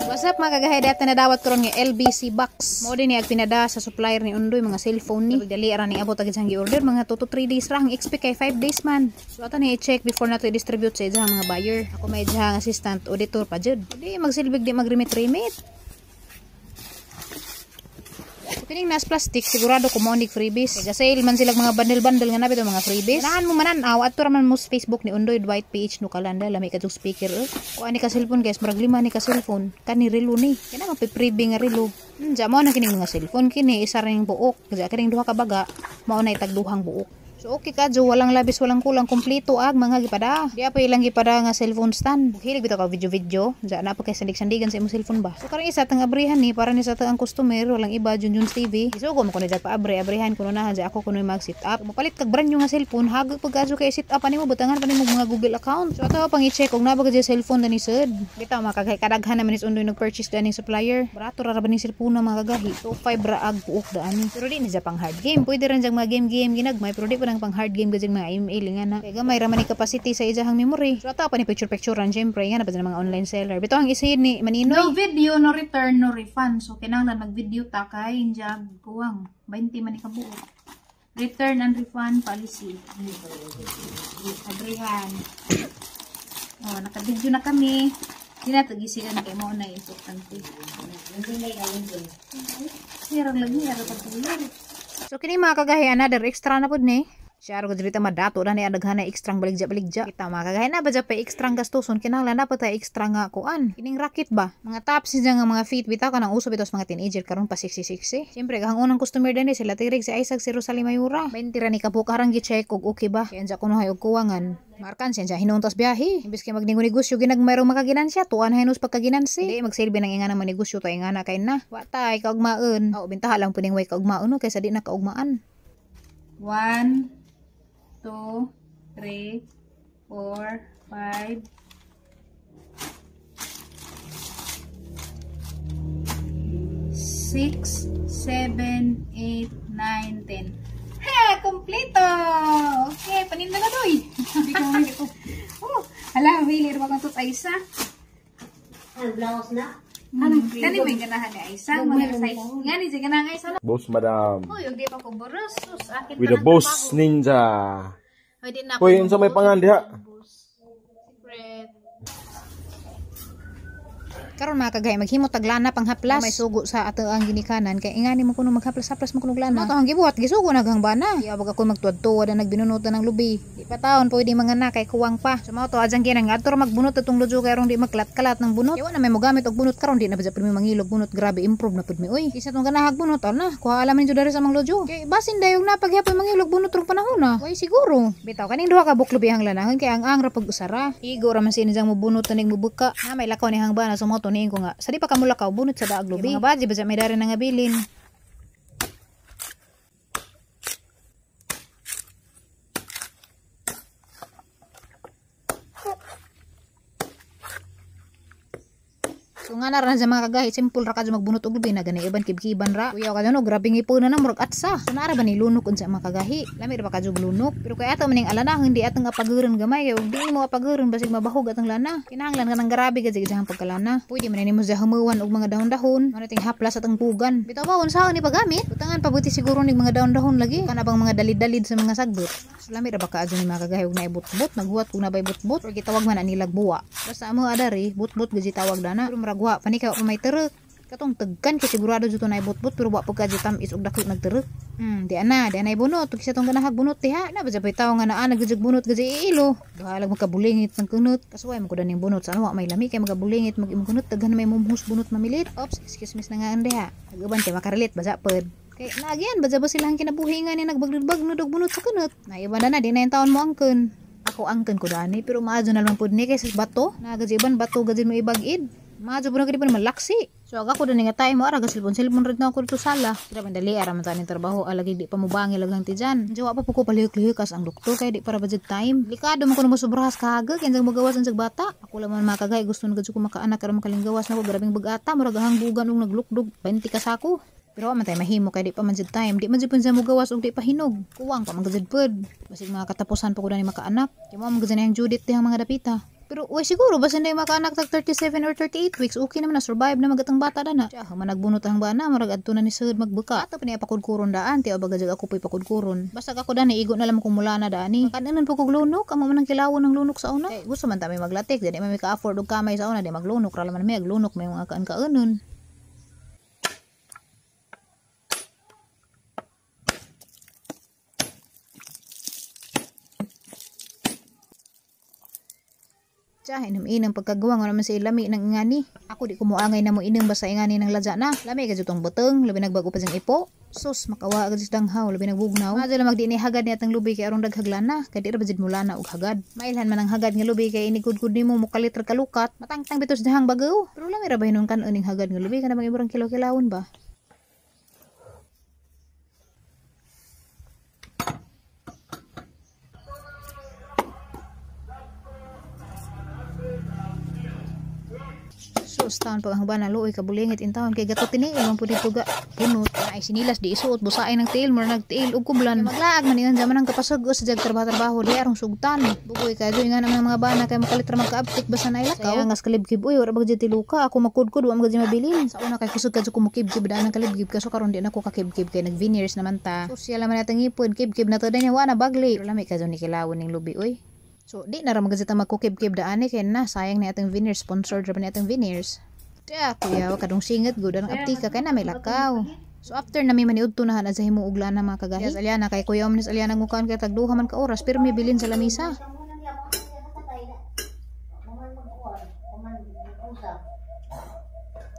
What's up mga kagahay, data na dawat karon nga LBC box. Mao din ni ag pinada sa supplier ni Undoy mga cellphone ni. Dali ra ni abot agad sang gi-order mga 2 to 3 days ra ang expect kay 5 days man. So ato ni i-check before nato i-distribute sa ijang mga buyer. Ako may ijang assistant auditor pa jud. Di magsilbig di mag-remit-remit. So kining nas plastic sigurado ko mao nig freebies. Kay sale man sila mga bundle-bundle nga nabito mga freebies. Ganahan mo manan-aw adto ra man mo sa Facebook ni Undoy Dwight PH no kalanda lami ka speaker. Kuan ni ka cellphone guys, murag lima ni ka cellphone. Kani relo ni. Kina mapiprebi nga relo. Diya mao na kining mga cellphone kini isa ring buok. Kaya kining duha ka baga mao na itagduhang buok. So okay ka jo, walang labis walang kulang, kompleto ag mga gipada. Di pa ilang gipada nga cellphone stand. Hilig bitaw ka video-video, diya na pa kay sandig-sandigan sa imong cellphone ba. So karong isa tang abrihan ni para ni sa ang customer, walang iba Junjun's TV. Isugo mo kuno pa abre, abrihan kuno na diya ako kuno mag sit up. Mopalit kag brand new nga cellphone, hagag pag kadyo kay sit up ani mo butangan pa nimo mga Google account. So ato pang i-check og naa ba ka cellphone dani sud. Bitaw makagay kadaghan naman is Undoy nag-purchase dani supplier. Barato ra ba ning cellphone na mga kagahi. So 5 ra ag buok daani. Pero di ni siya pang hard game. Pwede ran jang mga game-game ginagmay pero di pa ng pang hard game gajeng mga email nga na. Kaya gamay ra man ni capacity sa ijahang memory. So ato pa ni picture-picturean syempre nga na pa mga online seller. Bitaw ang isid ni Maninoy. No video, no return, no refund. So kinahanglan mag-video ta kay injag kuwang 20 man ni kabuok. Return and refund policy. Agrihan. Oh, naka-video na kami. Di na to gisigan kay mo na importante. Sirang lagi ara pagtulog. So kini mga kagahi another extra na pud ni. Siya ro diri ta madato na ni adaghan na extrang baligja-baligja. Kita mga kagahi na ba pa extrang gastuson kinahanglan na pa ta extra nga kuan. Kining racket ba? Mga tops niya nga mga fit bitaw kanang uso bitaw sa mga teenager karon pa 66 eh. Siyempre ang unang customer dinhi sila Tirig si Isaac si Rosalie Mayura. 20 ra ni kabuok arang gi-check og okay ba. Kaya unsa kuno hay og kuwangan. Markan siya hinuntas biyahe. Imbis kay magningonegosyo ginagmayro makaginansya, tuan hinus pagkaginansi. Di magsilbi nang ingana manegosyo ta ingana kay na. Wa tay kaugmaon. O bintaha lang puning way kaugmaon no kaysa di na kaugmaan. 1 2 3 4 5 6 7 8 9 10. Ha, kompleto. Okay, paninda na doy. Oh, hala, wili ra ba kang Aisa? Ang blouse na. Kani may ganahan ni Aisa, mga size. Ngani si ganahan Aisa na. Boss madam. Uy, og di pa ko boros. Sus, akin with the boss ninja. Hoy, di na. Hoy, unsa may pangan diha? Secret. Karon mga kagay maghimo tag lana panghaplas. May sugo sa ato ang ginikanan kay ingani mo kuno maghaplas-haplas mo kuno lana. Mao ang gibuhat gisugo naghang bana. Di abag ako magtuad-tuad na nagbinunutan ng lubi. Di pa taon pwede mga na kay kuwang pa. So mao to ajang kinang adto ra magbunot atong ludyo kay aron di magkalat-kalat ng bunot. Kay wa na may mogamit og bunot karon di na ba primi mangilog bunot, grabe improve na pud mi oy. Isa tong ganahag bunot ana, kuha alaman ninyo diri sa mang ludyo. Kay basin dayong na paghapon mangilog bunot rong panahon na. Way siguro. Bitaw kaning duha ka buklo bihang lanahon kay ang ra pag usara. Igo ra man siya mo bunot tanig mobuka. Na may lakaw ni hang bana so mao to ko nga. Sa di pa kamulakaw bunot sa daag lubi. Mga badji ba may dari na nga bilin. So nga na ra sa mga kagahi, simple ra kadyo magbunot og lubi na gani iban kibkiban ra. Kuyaw kadyo no, grabe ngipon na murag atsa. So naara ba ni lunok unsa mga kagahi? Lami ra ba kadyo lunok? Pero kay ato maning alana hindi atong apaguron gamay kay ug di mo apaguron basig mabahog atong lana. Kinahanglan ka ng grabe gid sa pagkalana. Pwede man nimo sa humuwan og mga dahon-dahon, ano ting haplas atong pugan. Bitaw ba unsa ni pagamit? Butangan pabuti siguro ning mga dahon-dahon lagi. Kana bang mga dalid-dalid sa mga sagbot. So lami ra ba kaadyo ni mga kagahi og naibot-bot, naghuwat kung nabay bot-bot or gitawag man anilag buwa. Basta amo adari bot-bot gid tawag dana. Pero murag pani kay may terek. Katong tagkan kay sigurado jud to nay bot-bot pero wa pagka jud tam-is og dako nagterek. Di ana, di anay bunot. Ug isa tong ganahag bunot diha. Na ba jud tawo nga naa nagjud bunot gid iilo. Bahalag magkabulingit ng kunot. Kasuway mo ko daning bunot sa ano wa may lami kay magabulingit mag imong kunot daghan may mumhus bunot mamilit. Oops, excuse me na nga diha. Nag-uban kay makarelate baza pod. Kay naagyan baza ba sila ang kinabuhi nga ni nagbagbag og bunot sa kunot. Naiba na na di na yung taon mo angkon. Ako angkan ko dani pero maadyo na lang pud ni kaysa bato. Nagajiban bato gajud mo ibag-id. Maadyo pud na malaksi. So aga ko dani nga time mo ara ga silbon-silbon rid na ako dito sala. Grabe dali ara man tani trabaho alagi di pa mo bangil lagang tijan. Jawa pa po ko palihok-lihok ang doktor kay di para budget time. Likado man ko mo sobrahas kahaga kay magawas ang bata. Ako lang man makagay gusto na gud ko makaanak karon makalinggawas nako grabing bagata murag hangbugan og naglukdog 20 ka sako. Pero man tay mahimo kay di pa man jud time, di man jud pud siya mogawas og di pa hinog. Kuwang pa man gud pud. Basig mga katapusan pa ko dani makaanak. Kay mo man gud ang Judith dihang mga dapita. Pero uy siguro basta hindi makaanak tag 37 or 38 weeks okay naman na survive na magatang bata dana. Siya man nagbunot ang bana murag adto na ni sud magbuka. Ato pa niya pakudkuron daan ti baga jag ako po'y pakudkuron. Basta ako dani igo na lang kung mula na dani. Kadanan po kog lunok amo man ang kilawon ng lunok sa una. Kay gusto man ta may maglatik dili man may ka-afford og kamay sa una di maglunok ra man may aglunok may mga kaan-kaanon. Tiya, inom-inom pagkagawa nga naman sa ilami ng ingani. Ako di kumuangay na mo inom basta ingani ng ladya na. Lami ka jutong butong, labi nagbago pa diyang ipo. Sus, makawa agad sa danghaw, labi nagbugnaw. Madyo lang magdiinay hagad niya atang lubi kay arong daghaglan na. Kay di ra ba jud mula na og hagad. Mailhan man ang hagad nga lubi kay inigudgud nimo mukalitr kalukat. Matangtang bitos dahang bagaw. Pero lami ra ba hinon kan uning hagad nga lubi kana bang iburang kilaw-kilawon ba? Sus, taon pag ang bana luoy kabulingit in taon kay gato tiniil man pud dito ga punot ay sinilas di isuot busaay ng tiil mura nagtiil og kublan maglaag man ingon zaman ang kapasag sa jag trabaho-trabaho di arong sugtan bugoy kadyo nga naman ang mga bana kay makalit ra magkaabtik basta na ilakaw saya ngas kalibkib uy ora bagjud tiluka ako makudkod wa man gud mabilin sa una kay kusog kadyo kumukibkib daan ang kalibkib kaso karon di na ko kakibkib kay nag veneers naman ta social man atang ipon kibkib na to danya wa na bagli pero lami kadyo ni kilawon ning lubi uy. So, di na ra magazeta magkukib-kib daan eh, kaya na, sayang na atong veneers, sponsored ra ba ni atong veneers. Tiya, kuya, kadong singat, good, ang aptika, kaya na may lakaw. So, after na may maniudto na han, azahin mo ugla na mga kagahi. Yes, Aliana, kay kuya, omnis Aliana, mukaan kay tagduha man ka oras, pero may bilin sa lamisa.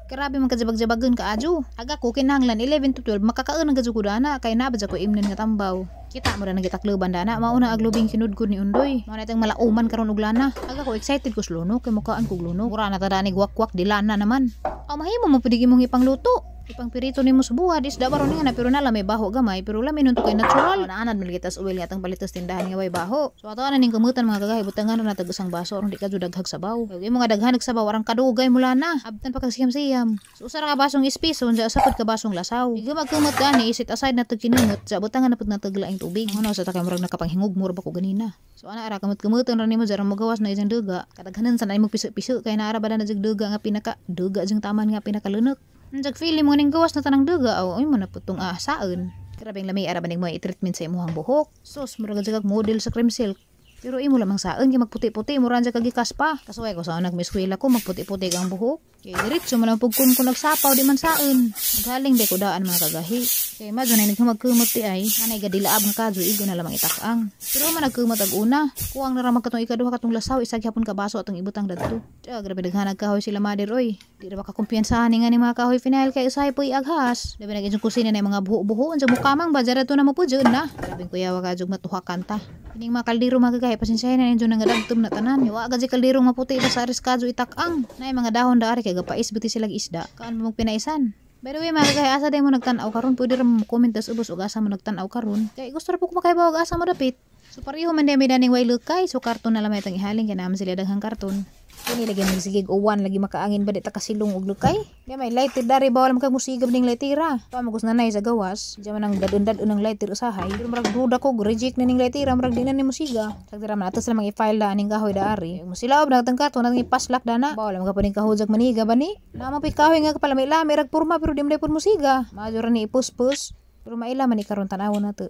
Grabe man kajabag-jabagan ka adyo. Aga ko kinahanglan 11 to 12 makakaon ang gadyo ko dana kay nabad ko imnon nga tambaw. Kita mo ra nagitakloban dana mauna aglubing kinudkod ni Undoy. Mao na itong malauman karon og lana. Aga ko excited ko sa lunok kay mukaan kog lunok. Mura na ta dani gwak-gwak dilana naman. Aw mahimo mo pud imong ipangluto. Ipangpirito nimo sa buhad isda baron nga na pero nala may baho gamay pero lami nun to kay natural. Naanad man gitas oil nga atang palitos tindahan nga way baho. So ato ana ning kamutan mga kagahi butangan ra natag isang baso aron di ka jud daghag sabaw. Kay imo nga daghan og sabaw arang kadugay mula na. Abtan pa kag siyam-siyam. So usa ra ka basong ispiso unsa usa pud ka basong lasaw. Igo magkumot gani isit aside na tag kinumot sa butangan na pud natag laing tubig. Ano sa ta kay murag nakapanghingog mura ba ko ganina. So ana ara kamot-kamutan ra nimo jarang mogawas na isang duga. Kadaghanan sa na imong piso-piso kay naara ba na jag duga nga pinaka duga jung taman nga pinakalunok. Ang feeling mo ning gawas na tanang duga aw ay mo na putong asaon. Grabeng lami ara ba ning mo i-treatment sa imong buhok. Sus murag jag model sa cream silk. Pero imo lamang saan kay magputi-puti mo ra kag gikas pa. Kasuway ko sa nag eskwela ko magputi-puti ang buhok. Kay diretso man ang pugkon ko nagsapaw di man saon. Naghaling di ko daan mga kagahi. Kay madyo na naghamagkumot ti ay anay gadilaab nga kadyo igo na lamang itakang. Pero man nagkumot ag una. Kuwang na ra man katong ikaduha katong lasaw isa gyapon ka baso atong ibutang dadto. Tiya grabe daghanag kahoy sila mother oy. Di ra ba kakumpiyansahan nga ni mga kahoy final kay usahay poy aghas. Labi nag inyong kusina na mga buho-buho unsa mukamang ba dara to na mo pudyo na. Grabeng kuyawa ka jug matuhakan ta. Kining mga kaldero mga kagahi pasensyahin na ninyo nang gadagtom na tanan. Wa gad si kaldero maputi ba sa aris kadyo itakang. Nay mga dahon daari kay gapais buti silag isda. Kaan mo pinaisan. By the way mga kagahi asa day mo nagtan-aw karon pwede ra mo comment tas ubos og asa mo nagtan-aw karon. Kay gusto ra po ko makaibaw og asa mo dapit. So pareho man day may daning way lukay so karton na lamay itang ihaling kay naman sila daghang karton. Kini lagi magsigig uwan lagi makaangin ba di ta kasilong og lukay. Di may lighter dari bawal man kag musigab ning lightera. Pamagos nanay sa gawas. Diyan man ang dadon-dadon ang lighter usahay. Pero murag duda ko reject na ning lightera murag di na ni musiga. Sagdira man ato sila mang i-file da aning kahoy daari. Musilaob na atang karton ang ipaslak dana. Bawal man ka pa ning kahujag maniga ba ni? Naman pay kahoy nga kapalami-lami rag purma pero di man pud musiga. Maayo ra ni ipuspus. Pero maila man ni karon tan-awon nato.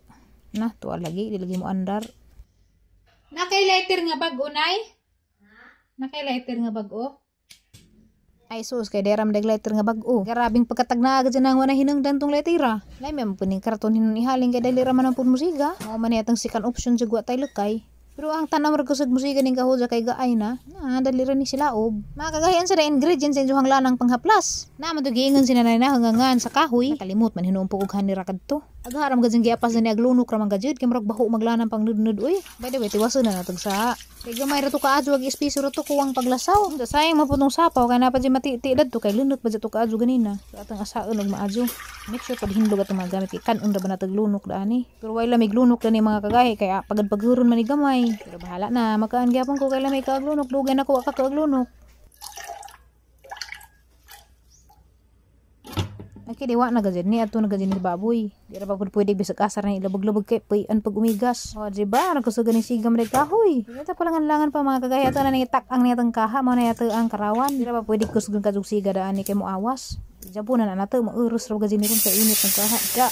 Na tuwa lagi di lagi mo andar. Nakay lighter nga bag-o nay? Nakay lighter nga bag-o? Ay sus, kay deram dag lighter nga bag-o. Grabing pagkatagnaag dyan ang wala hinungdan tong lightera. Lay may mapuning karton hinun ihaling kay dali ra man ang pud musiga. Mao man atang second option jud wa tay lukay. Pero ang tanaw ra kusog musika ning kahoja kay gaay na. Na dali ra ni sila ob. Mga kagahi, unsa na ingredients sa inyong lanang panghaplas? Na man to giingon si nanay na hangangan sa kahoy. Nakalimot man hinuon po og honey ra kadto. Agharam gud giapas na ni aglunok ra man gajud kay murag baho maglanang pang nudnud uy. By the way, tiwason na natag sa. Kay gamay ra to kaadyo ag espisyo ra to kuwang paglasaw. Unsa sayang maputong sapaw kay napa di matiti dadto kay lunok ba to kaadyo ganina. So atong asaon og maadyo. Make sure pag hindog atong mga gamit kay kan-on ra ba natag lunok daani. Pero way lamig lunok dani mga kagahi kay pagad-paghuron man ni gamay. Pero bahala na, makaan gyapon ko kay lamig kaaglunok, dugay na ko wa ka kaaglunok. Ay kay wa na gajud ni ato na gajud ni baboy. Di ra pa pud pwede bisag asar na ilabog-labog kay puy-an pag umigas. O di ba nagkusog ni sigam rek kahoy. Di ta palangan-langan pa mga kagahi ato na ning itak-ang ni atong kaha mao na ato ang karawan. Di ra pa pwede kusgon kadtong siga daan ni kay moawas. Jabo na nato maurus ra gajud ni ron kay init ang kaha. Da.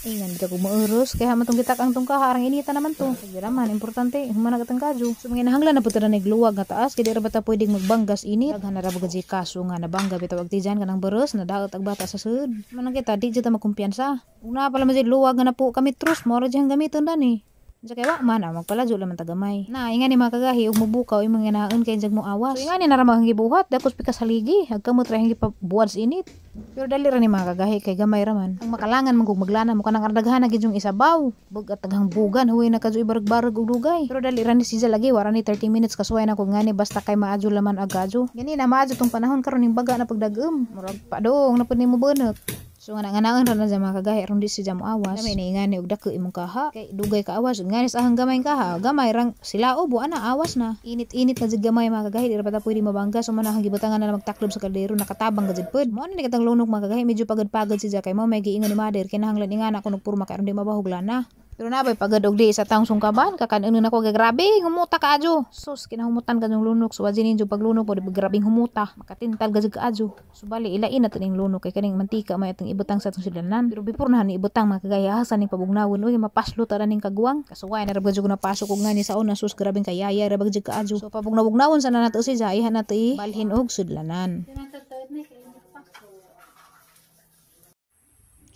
Ingan ka kung maurus kaya man tong gitak ang tong kaha arang inita naman to. Sige ra man importante human na katong kadyo. So mga nahanglan na pud ta na nagluwag nga taas kay di ra ba ta pwedeng magbanggas init. Daghan na ra ba gud kaso nga nabangga bitaw og tijan kanang baros na daot ag bata sa sud. Manang kita di jud ta magkumpiyansa. Una pala man jud luwag nga na po kami trus mo ra jud gamiton dani. Unsa kay wa man magpaladyo laman tagamay. Na ingani mga kagahi ug mubukaw imong ganaon kay jag mo awas. So ingani na ra mga gibuhat dapos pikas haligi hagkamot ra gipabuad sa init. Pero dali ra ni mga kagahi kay gamay ra man. Ang makalangan man kog maglana mo kanang daghan na gid yung isabaw. Bug at daghang bugan huwi na kadyo ibarag-barag og dugay. Pero dali ra ni siya lagi wara ni 30 minutes kasuway na kog ngani basta kay maadyo laman agadyo. Gani na maadyo tong panahon karon ning baga na pagdag-um. Murag padong na pud nimo bunot. So nga nganaon ra na sa mga kagahi aron di siya mo awas. Dami ni ngani og dako imong kaha. Kay dugay ka awas ngani sa ahang gamay kaha. Gamay rang sila obo ana awas na. Init-init na jud gamay mga kagahi di ra pa ta pwede mabangga. So man ang gibutangan na magtaklob sa kaldero nakatabang gajud pud. Mo ni katang lunok mga kagahi medyo pagod-pagod siya kay mo may giingon ni mother kinahanglan ingana kuno purma kay aron di mabahog lana. Pero nabay pagod og di sa taong sungkaban kakan-unon ako kay grabe humuta ka adyo. Sus kinahumutan ka yung lunok so wajin ninyo paglunok po di grabing humuta makatintal gajud ka adyo. Subali ilain na to ning lunok kay kaning mantika may atong ibutang sa atong silanan. Pero before na ni ibutang mga kagaya asa ning pabugnawon uy mapaslo ta ning kagwang. Kasuway na ra gajud ko napasok og ngani sa una sus grabing kayaya ra gajud ka adyo. So pabugnawon sa na nato siya iha nato i balhin og sudlanan.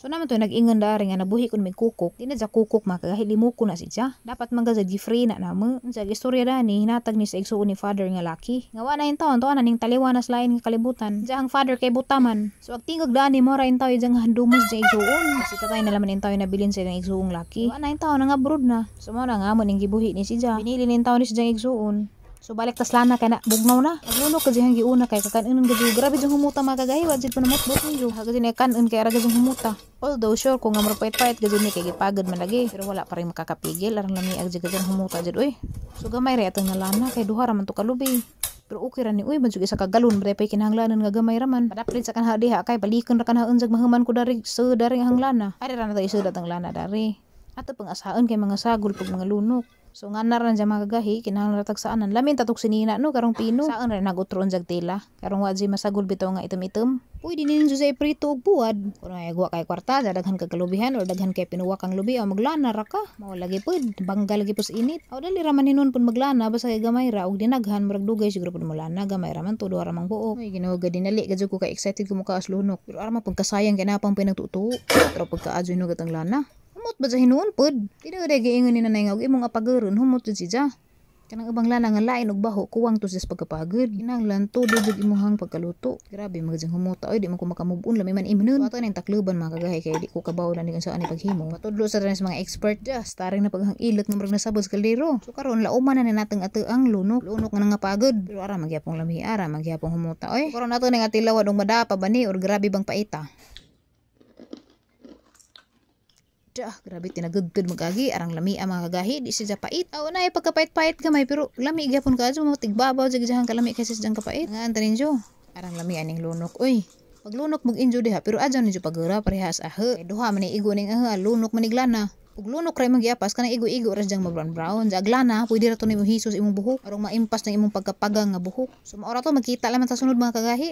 So naman to nag-ingon dari nga nabuhi kun may kukok. Di na sa kukok mga kagahi limuko na siya. Dapat man gazad gi-free na namo. Unsa istorya dani hinatag ni sa igsuon ni father nga laki. Nga wa na intawn to na ning taliwa na sa lain nga kalibutan. Diya ang father kay butaman. So ag tingog dani mo ra intaw diyang handumos sa igsuon. Kasi tatay na laman intaw nabilin sa ilang igsuong laki. Wa na intaw nga abroad na. So mo na nga mo ning gibuhi ni siya. Binili ni intaw ni siya igsuon. So balik tas lana kay na bugnaw na. Aglunok ka diyang giuna kay kakanon gud grabe jung humuta mga kagahi wa jud pa namot ninyo. Haga jud kanon kay ara jung humuta. Although sure ko nga murag pait-pait gud ni kay gipagod man lagi pero wala pa rin makakapigil arang lami ag jud humuta jud oy. So gamay ra atong nalana kay duha ra man to kalubi. Pero okay ra ni uy man jud isa ka galon bare pay kinahanglanon nga gamay ra man. Padaplit sa kanha diha kay balikon ra kanha unsag mahuman ko dari sa dari ang lana. Ari ra na to isud atong lana dari. Ato pang asaon kay mga sagol pag mga lunok. So nga na ran siya mga kagahi, kinahanglan ra tag saanan. Lamin tatok sinina no, karong pino. Saan ra nagutron jag tela. Karong wa masagol bitaw nga itom-itom. Pwede ninyo sa iprito og buwad. Kung ay guwa kay kwarta, daghan kag kalubihan or daghan kay pinuwakang lubi o maglana ra ka. Mao lagi pud, bangga lagi pud sa init. O dali ra man hinon pud maglana basta kay gamay ra og dinaghan murag dugay siguro pud molana gamay ra man to duha ra mang buok. Ay Ginoo gad dinali gad ko kay excited ko mukaas lunok. Pero ara man pud kasayang kay napang pinagtuto. Pero pagkaadyo hinugat ang lana. Humot ba sa hinuon pod? Tinuod ay giingon ni nanay nga og imong apageron humot jud siya. Kanang ubang lana nga lain og baho kuwang to siya sa pagkapagod. Kinahanglan todo jud imong pagkaluto. Grabe magajang humuta oy di man ko makamove on lami man imnon. So ato ning takluban mga kagahi kay di ko kabaw na ni unsa ani paghimo. Patudlo sa sa mga expert just taring na paghang ilot nga murag nasabot sa kaldero. So karon lauman na ni natong ato ang lunok. Lunok nga nangapagod. Pero ara magyapong lami ara magyapong humuta oy. Karon ato ning atilawan og madapa ba ni or grabe bang paita. Dah, grabe tinagudtod magagi arang lami ang mga kagahi di siya pait. Aw na pagkapait-pait gamay pero lami gyapon ka mo tigbabaw jud jahang kalami kaysa jang kapait. Nga anta ninyo. Arang lami aning lunok oy. Paglunok mag-enjoy diha pero adyan ninyo pagura parehas ahe. Kay duha man ni igo ning ahe lunok man iglana. Ug lunok ra imong giapas kanang igo-igo ra jang brown brown. Jaglana pwede ra to nimo hisos imong buhok arong maimpas ng imong pagkapagang nga buhok. So maora to magkita laman sa sunod mga kagahi.